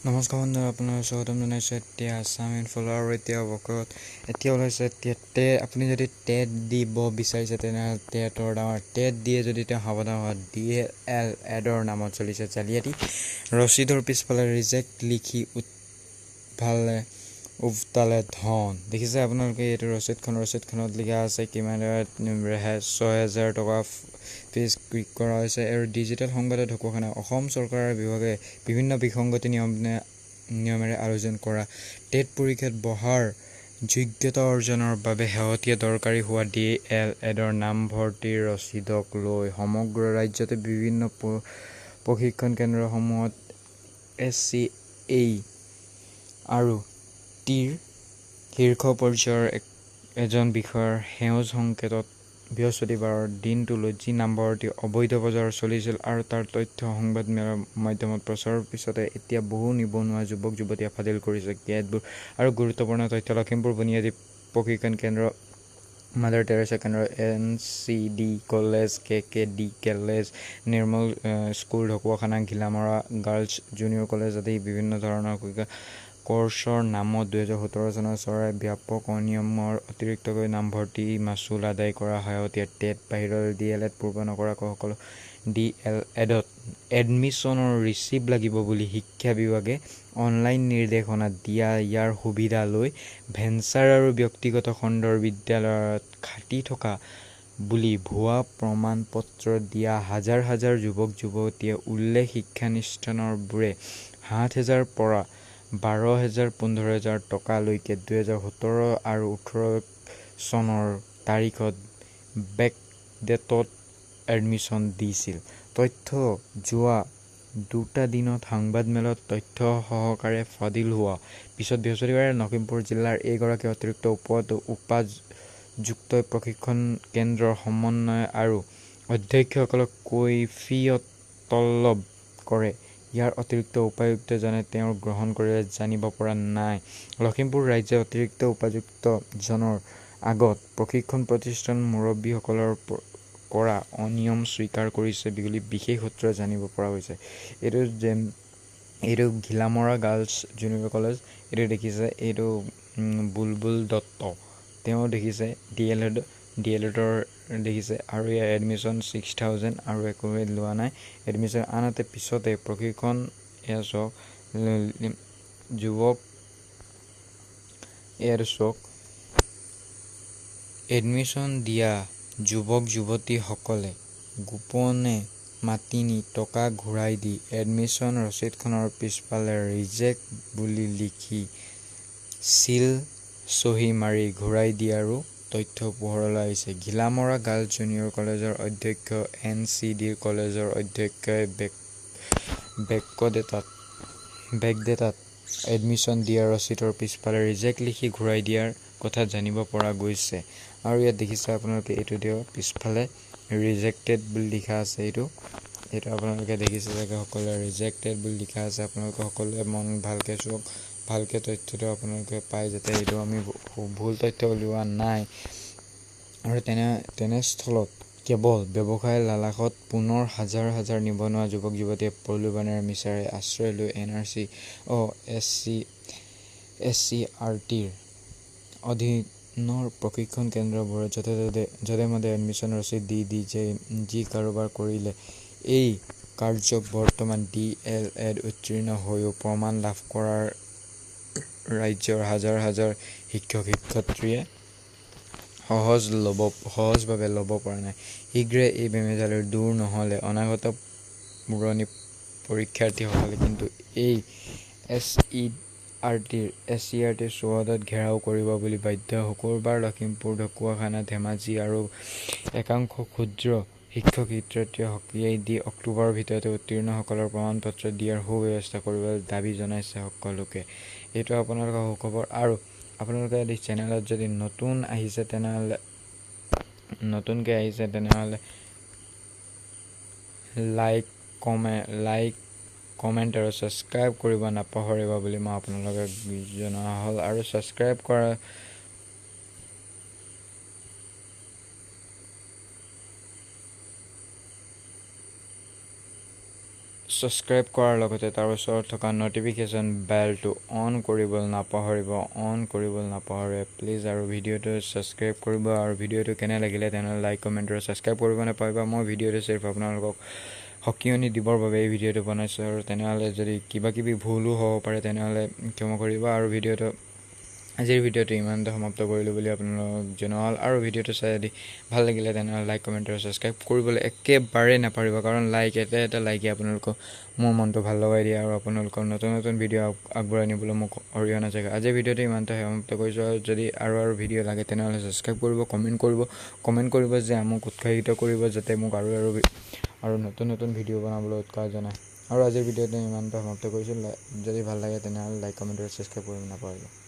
নমস্কাৰ বন্ধু, আপোনাৰ স্বাগতম জনাইছোঁ এতিয়া আছাম ইনফল। আৰু এতিয়া অৱশেষত এতিয়া ওলাইছে এতিয়া আপুনি যদি টেট দিব বিচাৰিছে তেনেহ'লে টেটৰ ডাঙৰ টেট দিয়ে যদি তেওঁ সাৱধান হোৱা ডি এল এডৰ নামত চলিছে জালিয়াতি। ৰচিদৰ পিছফালে ৰিজেক্ট লিখি উৎভালে উভতালে ধন। দেখিছে আপোনালোকে এইটো ৰচিদখনত লিখা আছে কিমান ৰেহাই 6000 টকা ফিজ ক্লিক কৰা হৈছে। আৰু ডিজিটেল সংবাদত ঢকুৱাখানা অসম চৰকাৰৰ বিভাগে বিভিন্ন বিসংগতি নিয়মেৰে আয়োজন কৰা টেট পৰীক্ষাত বহাৰ যোগ্যতা অৰ্জনৰ বাবে শেহতীয়া দৰকাৰী হোৱা ডি এল এডৰ নামভৰ্তিৰ ৰচিদক লৈ সমগ্ৰ ৰাজ্যতে বিভিন্ন প্ৰশিক্ষণ কেন্দ্ৰসমূহত এছ চি এই আৰু টিৰ শীৰ্ষ পৰ্যায়ৰ এজন বিষয়াৰ সেউজ সংকেতত বৃহস্পতিবাৰৰ দিনটোলৈ যি নামভৰ্তি অবৈধ বজাৰ চলিছিল আৰু তাৰ তথ্য সংবাদমেলৰ মাধ্যমত প্ৰচাৰৰ পিছতে এতিয়া বহু নিবনুৱা যুৱক যুৱতীয়ে ফাদিল কৰিছে কেতবোৰ আৰু গুৰুত্বপূৰ্ণ তথ্য। লখিমপুৰ বুনিয়াদী প্ৰশিক্ষণ কেন্দ্ৰ, মাদাৰ টেৰেছা কেন্দ্ৰ, N C D college, K K D college, Nirmal school, Dhakuakhana, Ghilamara girls junior college আদি বিভিন্ন ধৰণৰ কৰ্চৰ নামত 2017 চনৰ চৰাই ব্যাপক অনিয়মৰ অতিৰিক্তকৈ নামভৰ্তি মাচুল আদায় কৰা শেহতীয়া টেট বাহিৰৰ ডি এল এড পূৰ্ব নকৰাকৈ সকলো ডি এল এডত এডমিছনৰ ৰিচিপ্ট লাগিব বুলি শিক্ষা বিভাগে অনলাইন নিৰ্দেশনা দিয়া ইয়াৰ সুবিধা লৈ ভেঞ্চাৰ আৰু ব্যক্তিগত খণ্ডৰ বিদ্যালয়ত খাটি থকা বুলি ভুৱা প্ৰমাণ পত্ৰ দিয়া হাজাৰ হাজাৰ যুৱক যুৱতীয়ে উল্লেখ শিক্ষানুষ্ঠানবোৰে 7000 পৰা 12000 15000 টকালৈকে 2017 আৰু 18 চনৰ তাৰিখত বেকডেটত এডমিছন দিছিল। তথ্য যোৱা দুটা দিনত সংবাদমেলত তথ্য সহকাৰে ফাদিল হোৱা পিছত বৃহস্পতিবাৰে লখিমপুৰ জিলাৰ এইগৰাকী অতিৰিক্ত উপাযুক্তই প্ৰশিক্ষণ কেন্দ্ৰৰ সমন্বয় আৰু অধ্যক্ষসকলক কৈফিয়ৎ তলব কৰে। ইয়াৰ অতিৰিক্ত উপায়ুক্তজনে তেওঁ গ্ৰহণ কৰিলে জানিব পৰা নাই। লখিমপুৰ ৰাজ্যৰ অতিৰিক্ত উপাযুক্তজনৰ আগত প্ৰশিক্ষণ প্ৰতিষ্ঠানৰ মুৰব্বীসকলৰ কৰা অনিয়ম স্বীকাৰ কৰিছে বুলি বিশেষ সূত্ৰই জানিব পৰা গৈছে। এইটো ঘিলামৰা গাৰ্লছ জুনিয়ৰ কলেজ, এইটো দেখিছে, এইটো বুলবুল দত্ত, তেওঁ দেখিছে ডি এল এডৰ দেখিছে। আৰু ইয়াৰ এডমিশ্যন 6000 আৰু একো লোৱা নাই এডমিশ্যন। আনহাতে পিছতে প্ৰশিক্ষণ এয়া চাওক যুৱক এয়াৰ চাওক এডমিশ্যন দিয়া যুৱক যুৱতীসকলে গোপনে মাতি নি টকা ঘূৰাই দি এডমিশ্যন ৰচিদখনৰ পিছফালে ৰিজেক্ট বুলি লিখি চিল চহী মাৰি ঘূৰাই দিয়াৰো তথ্য পোহৰলৈ আহিছে। ঘিলামৰা গাৰ্লছ জুনিয়ৰ কলেজৰ অধ্যক্ষ, এন চি ডি কলেজৰ অধ্যক্ষই বেকডেটাত এডমিশ্যন দিয়া ৰচিদৰ পিছফালে ৰিজেক্ট লিখি ঘূৰাই দিয়াৰ কথা জানিব পৰা গৈছে। আৰু ইয়াত দেখিছে আপোনালোকে এইটো দিয়ক পিছফালে ৰিজেক্টেড বুলি লিখা আছে। এইটো আপোনালোকে দেখিছে চাগে সকলোৱে ৰিজেক্টেড বুলি লিখা আছে। আপোনালোকে সকলোৱে মন ভালকৈ চাওক, ভালকৈ তথ্যটো আপোনালোকে পায় যাতে এইটো আমি ভুল তথ্য উলিওৱা নাই। আৰু তেনেস্থলত কেৱল ব্যৱসায়ৰ লালাসত পুনৰ হাজাৰ হাজাৰ নিবনুৱা যুৱক যুৱতীয়ে প্ৰলোভনেৰে মিছাৰে আশ্ৰয় লৈ N R C S C R টিৰ অধীনৰ প্ৰশিক্ষণ কেন্দ্ৰবোৰত যধে মধে এডমিশ্যন ৰচিদ দি দি যি কাৰোবাৰ কৰিলে এই কাৰ্যক বৰ্তমান ডি এল এড উত্তীৰ্ণ হৈও প্ৰমাণ লাভ কৰাৰ ৰাজ্যৰ হাজাৰ হাজাৰ শিক্ষক শিক্ষয়িত্ৰীয়ে সহজভাৱে ল'ব পৰা নাই। শীঘ্ৰে এই বেমেজালি দূৰ নহ'লে অনাগত পুৰণি পৰীক্ষাৰ্থীসকলে কিন্তু এই এছ ই আৰ টিৰ চৌহদত ঘেৰাও কৰিব বুলি বাধ্য। শুকুৰবাৰ লখিমপুৰ, ঢকুৱাখানা, ধেমাজি আৰু একাংশ ক্ষুদ্ৰ শিক্ষক শিক্ষয়িত্ৰীয়ে সকীয়াই দি অক্টোবৰৰ ভিতৰতে উত্তীৰ্ণসকলৰ প্ৰমাণ পত্ৰ দিয়াৰ সুব্যৱস্থা কৰিবলৈ দাবী জনাইছে সকলোকে। এইটো আপোনালোকৰ সুখবৰ। আৰু আপোনালোকে যদি চেনেলত যদি নতুন আহিছে তেনেহ'লে লাইক কমেণ্ট আৰু ছাবস্ক্ৰাইব কৰিব নাপাহৰিব বুলি মই আপোনালোকক জনোৱা হ'ল। আৰু ছাবস্ক্ৰাইব কৰা ছাবস্ক্ৰাইব কৰাৰ লগতে তাৰ ওচৰত থকা ন'টিফিকেশ্যন বেলটো অন কৰিবলৈ নাপাহৰিব, অন কৰিবলৈ নাপাহৰিব প্লিজ। আৰু ভিডিঅ'টো ছাবস্ক্ৰাইব কৰিব আৰু ভিডিঅ'টো কেনে লাগিলে তেনেহ'লে লাইক, কমেণ্ট আৰু ছাবস্ক্ৰাইব কৰিব নাপাহৰিব। মই ভিডিঅ'টো চিৰ্ফ আপোনালোকক সকিয়নি দিবৰ বাবে এই ভিডিঅ'টো বনাইছোঁ আৰু তেনেহ'লে যদি কিবা কিবি ভুলো হ'ব পাৰে, তেনেহ'লে ক্ষমা কৰিব। আৰু আজিৰ ভিডিঅ'টো ইমানতে সমাপ্ত কৰিলোঁ বুলি আপোনালোকক জনোৱা হ'ল। আৰু ভিডিঅ'টো চাই যদি ভাল লাগিলে, তেনেহ'লে লাইক, কমেণ্ট আৰু ছাবস্ক্ৰাইব কৰিবলৈ একেবাৰে নাপাহৰিব, কাৰণ লাইক এটা এটা লাইকে আপোনালোকক মোৰ মনটো ভাল লগাই দিয়ে আৰু আপোনালোকৰ নতুন নতুন ভিডিঅ' আগবঢ়াই নিবলৈ মোক অৰিহণা যোগায়। আজিৰ ভিডিঅ'টো ইমানতে সমাপ্ত কৰিছোঁ আৰু যদি আৰু আৰু ভিডিঅ' লাগে, তেনেহ'লে ছাবস্ক্ৰাইব কৰিব, কমেণ্ট কৰিব, কমেণ্ট কৰিব যে মোক উৎসাহিত কৰিব, যাতে মোক আৰু আৰু আৰু নতুন নতুন ভিডিঅ' বনাবলৈ উৎসাহ জনায়। আৰু আজিৰ ভিডিঅ'টো ইমানতে সমাপ্ত কৰিছোঁ। যদি ভাল লাগে, তেনেহ'লে লাইক, কমেণ্ট আৰু ছাবস্ক্ৰাইব কৰিব নাপাহৰিব।